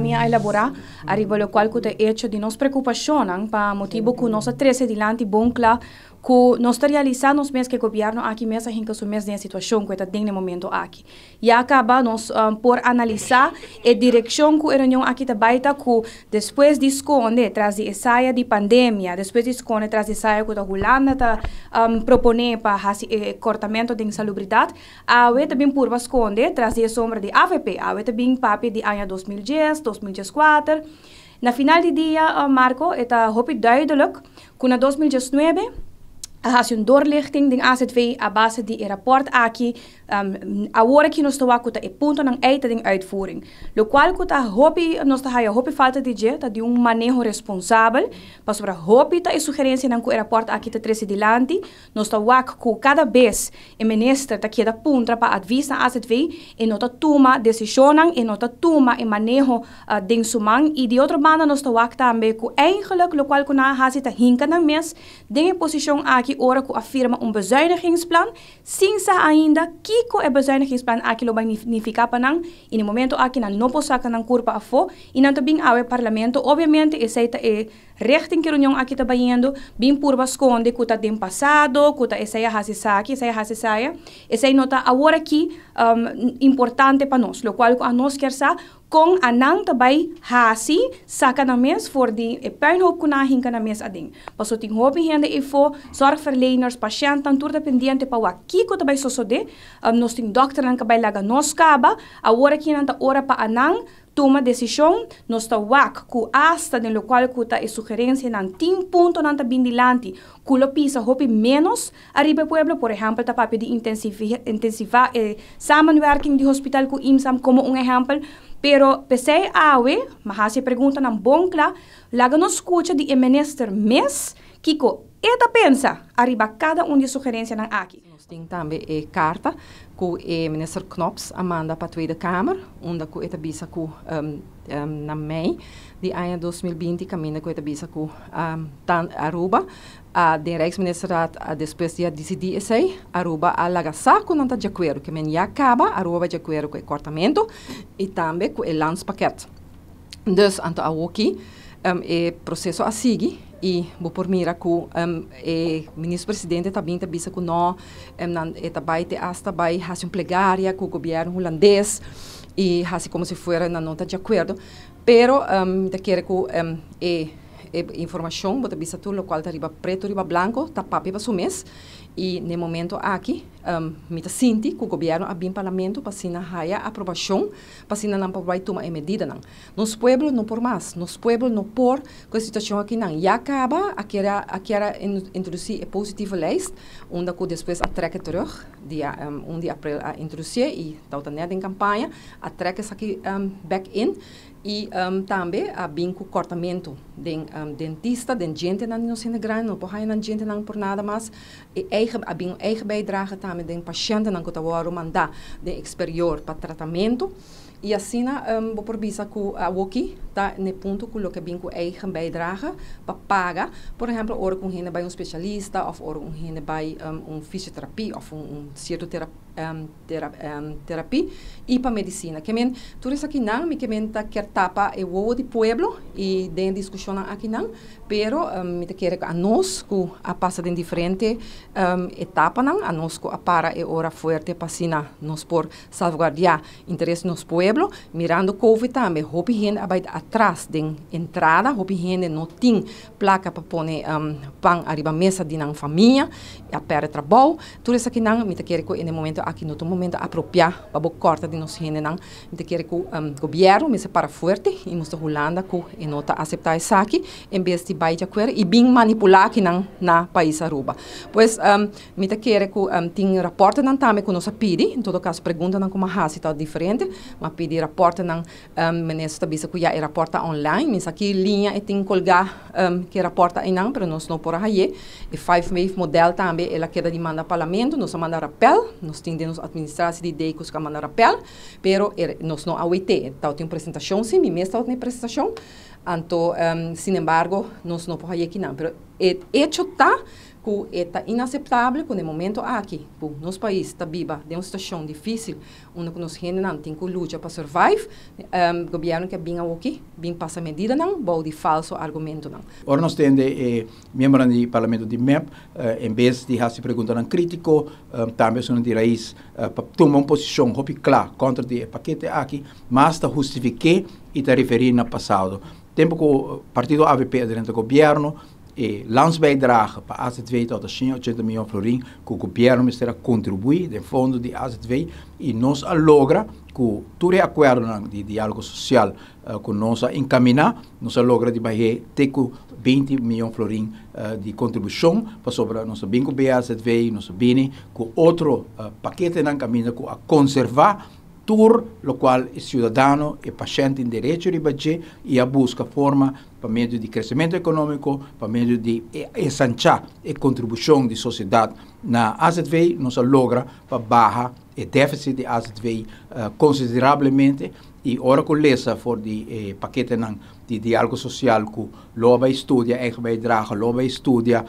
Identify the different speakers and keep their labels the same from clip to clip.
Speaker 1: ami a elabora ariba locual cu ta hecho di nos preocupacionnan pa motibo cu nos a trece dilanti bon cla cu nos ta realisa nos mes cu e gobierno aki mes a hinca su mes den e situacion cu e ta den e momento aki. Ya caba nos por analisa e direccion cu e reunion aki ta bay ta cu despues di sconde tras di e saya di pandemia, despues di sconde tras di e saya cu ta Hulanda ta propone pa haci e cortamento den salubridad, awe ta bin purba sconde tras di e sombra di avp. Awe ta bin papia di aña 2010, 2014. Na final di dia, Marco, e ta hopi duidelijk cu na 2019 a haci un doorlichting den AZV a base di e rapport aki. Awor aki nos ta wak cu ta e puntonan ey ta den uitvoering. Locual cu ta hopi, nos ta haya hopi falta di dje, ta di un maneho responsabel, pasobra hopi ta e sugerencianan cu e rapport aki ta trece dilanti. Nos ta wak cu cada bes e minister ta keda puntra pa advies na AZV, e no ta tuma decisionnan, e no ta tuma e maneho den su man. Y di otro banda nos ta wak tambe cu eigenlijk locual cu nan a haci ta hinca nan mes den e posicion aki ora cu a firma un bezuinigingsplan, sin sa ainda kico e bezuinigingsplan aki lo bay nifica pa nan, y na e momento aki nan no por saca nan curpa afo y nan ta bin awe Parlamento. Obviamente esey ta e richting cu e reunion aki ta bayendo, bin purba sconde cu ta den pasado, cu ta esey a haci esaki, esey a haci esaya. Esey no ta awor aki importante pa nos. Locual cu anos kier sa, con anan ta bay haci saca nan mes for di e puinhoop cu nan a hinca nan mes aden. Paso tin hopi hende eyfo, zorgverleners, patiënten, tur ta pendiente pa wak kico ta bay sosode. Nos tin dokternan cu bay laga nos caba. Awor aki nan ta ora pa anan tuma decision. Nos ta wak cu hasta den locual cu ta e sugerencianan tin puntonan ta bin dilanti cu lo pisa hopi menos ariba e pueblo. Por ehempel, ta papia di intensiva e samenwerking di hospital cu IMSAM como un ehempel. Pero pesey awe, m'a haci e preguntanan bon cla, laga nos scucha di e minister mes kico e ta pensa ariba cada un di e sugerencianan aki.
Speaker 2: Nos tin tambe e carta cu e minister Knops a manda pa Tweede Kamer, unda cu e ta bisa cu na mei di aña 2020, caminda cu e ta bisa cu tan Aruba a den Rijksministerraad a despues di a dicidi esey, Aruba a laga sa cu nan ta di acuerdo, ke men ya caba Aruba bai di acuerdo cu e cortamento y tambe cu e landspakket. Dus anto awoki e proceso a sigui y bo por mira cu e minister presidente ta bin ta bisa cu no, nan e ta bay te hasta bay haci un plegaria cu gobierno Hulandes y haci como si fuera nan no ta di acuerdo. Pero mi ta kere cu e informacion bo ta bisa tur locual ta riba preto riba blanco ta papia pa su mes y na e momento aki mi ta sinti cu gobierno a bin Parlamento pa asina haya aprobacion pa asina nan por bay tuma e medidanan. Nos pueblo no por mas, nos pueblo no por cu e situacion aki. Nan ya caba a kier a introduci e positieve lijst, unda cu despues a trek terug, dia 1 di april a introduci y tawata net den campaña, a trek esaki back in y tambe a bin cu cortamento den dentista, den djentenan di nos hende grandi, no por haya nan djentenan por nada mas. E eigen, a bin eigen bijdrage tambe den patiëntennan cu ta wordo manda den exterior pa tratamento. Y asina bo por bisa cu awoki ta na punto cu loke bin cu eigen bijdrage pa paga. Por ehempel, ora cu un hende bay un specialista of ora un hende bay un fisioterapia of un cierto terapia y pa medicina. Ke men, tur esakinan, mi ke men ta kier tapa e wowo di pueblo y den discusion akinan, pero mi ta kere anos cu a pasa den diferente etapanan, anos cu a para e ora fuerte pa asina nos por salvaguardia interes di nos pueblo, mirando COVID tambe, hopi hende a bay atras den entrada, hopi hende no tin placa pa pone pan ariba mesa di nan famia, a perde trabou. Tur esakinan, mi ta kere cu na e momento aki no ta un momento apropia pa bo corta di nos hendenan. Mi ta kere cu gobierno mester para fuerte y mustra Hulanda cu e no ta acepta esaki, en bes di bay di acuerdo y bin manipula akinan na pais Aruba. Pues mi ta kere cu tin rapportennan tambe cu nos a pidi, en todo caso preguntanan cu m'a haci ta diferente, m'a pidi rapportennan, minister ta bisa cu ya e rapport ta online, mi sa ki liña e tin colga cu e rapport ta einan, pero nos no por a haye. E five wave model tambe el a keda di manda Parlamento, nos a manda rappel, nos tin den nos administratie di idee cu a manda rappel, pero nos no a wete, tabatin un presentacion si, mi mes tabatin e presentacion, anto sin embargo nos no por haye kinan, pero e hecho ta Ku ta inaseptabel ku na e momento aki, ku nos pais ta biba den un situashon difísil, unda ku nos hendenan tin ku lucha pa survive, gobièrnu ke bin aki, bin pasa medidanan, bou di falso argumentonan.
Speaker 3: Ora nos tende miembronan di parlamento di MEP, en bes di hasi preguntanan krítiko, tambe esunnan di Raiz, pa tuma un posishon hopi kla kontra di e pakete aki, mas ta hustifik'é i ta referí na pasado. Tempu ku partido AVP a drenta gobièrnu, e landsbijdrage pa AZV tabata 180 mion florin ku gobièrnu mester a kontribuí den fondo di AZV i nos a logra ku tur e akuerdonan di diálogo sosial ku nos a enkaminá, nos a logra di bah'é te ku 20 mion florin di kontribushon pasobra nos a bin ku BAZV, nos a bini ku otro paketenan kaminda ku a konservá tur lokual e siudadano, e pashènt tin derecho riba dje i a buska forma pa medio di kresementu ekonómiko, pa medio di ensanchá e kontribushon di sosiedat na AZV, nos a logra pa baha e défisit di AZV konsiderablemente i ora ku lesa for di e paketenan di diálogo sosial ku lo a bai studia eigen bijdrage, lo a bai studia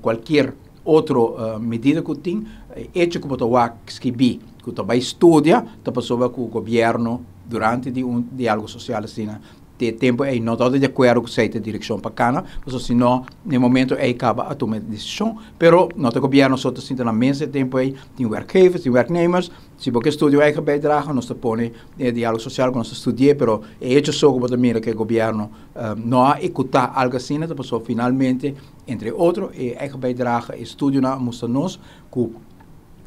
Speaker 3: kualkier otro medida ku tin, e echo ku bo ta wak skibí ku ta bai studia ta pasobra ku gobièrnu durante di un diálogo sosial asina te tempu ei no tabata di akuerdo ku esei ta e direkshon pa kana, pasobra si no na e momento ei kaba a tuma e desishon, pero no ta gobièrnu so ta sinta na mesa e tempu ei, tin werkgevers, tin werknemers, si bo ke studia un eigen bijdrage nos ta pone den e diálogo sosial ku nos ta studi'é, pero e echo so ku bo ta mira ku e gobièrnu no a ekutá algu asina ta pasobra finalmente entre otro e eigen bijdrage, e studionan a mustra nos ku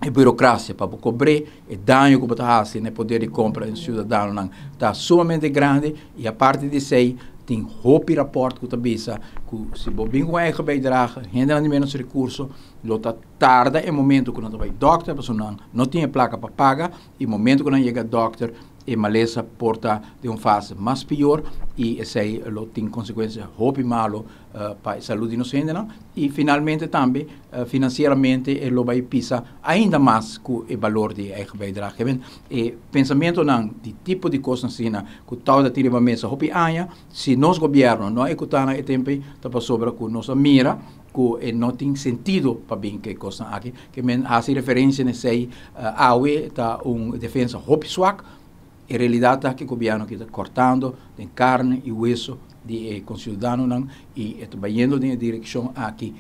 Speaker 3: e burocracia pa bo cobr'é, e daño cu bo ta haci na e poder di compra di ciudadanonan ta sumamente grandi y aparte di esey tin hopi rapport cu ta bisa cu si bo bin cu un eigen bijdrage hendenan di menos recurso lo ta tarda e momento cu nan ta bay dokter pasobra nan no tin e placa pa paga y momento cu nan yega dokter E malesa por ta den un fase mas pior y esey lo tin consecuencia hopi malo pa e salud di nos hendenan y finalmente tambe financieramente e lo bay pisa ainda mas cu e balor di e eigen bijdrage. Keben e pensamentonan di tipo di cosnan asina cu tawata tin riba mesa hopi aña, si nos gobierno no a ecuta nan e tempo ey ta pasobra cu nos a mira cu e no tin sentido pa bin cu e cosnan aki. Ke men haci referencia na esey awe ta un defensa hopi swak. E realidad ta cu gobierno aki ta cortando den carne y hueso di e conciudadanonan y e ta bayendo den e direccion aki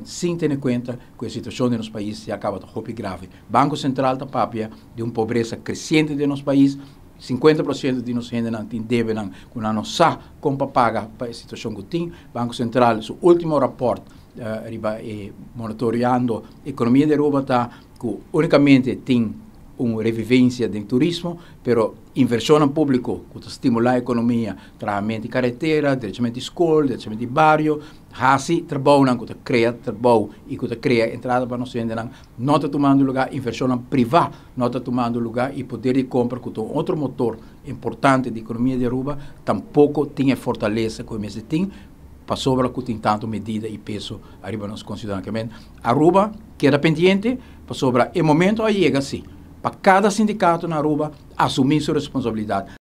Speaker 3: sin tene cuenta cu e situacion den nos pais ya caba ta hopi grave. Banco Central ta papia di un pobresa creciente den nos pais. 50% di nos hendenan tin debenan cu nan no sa con pa paga pa e situacion cu tin. Banco Central su ultimo rapport riba e monitoreando economia di Aruba ta cu unicamente tin un revivencia den turismo, pero inversionnan publico cu ta stimula economia, trahamento di caretera, derechamento di scol, derechamento di bario, haci trabounan cu ta crea trabou y cu ta crea entrada pa nos hendenan no ta tumando lugar, inversionnan priva no ta tumando lugar y poder di compra cu ta un otro motor importante di economia di Aruba tampoco tin e fortaleza cu e mester tin pasobra cu tin tanto medida y peso ariba nos conciudadano. Aruba keda pendiente pasobra e momento a yega si pa cada sindicato na Aruba asumi su responsabilidad.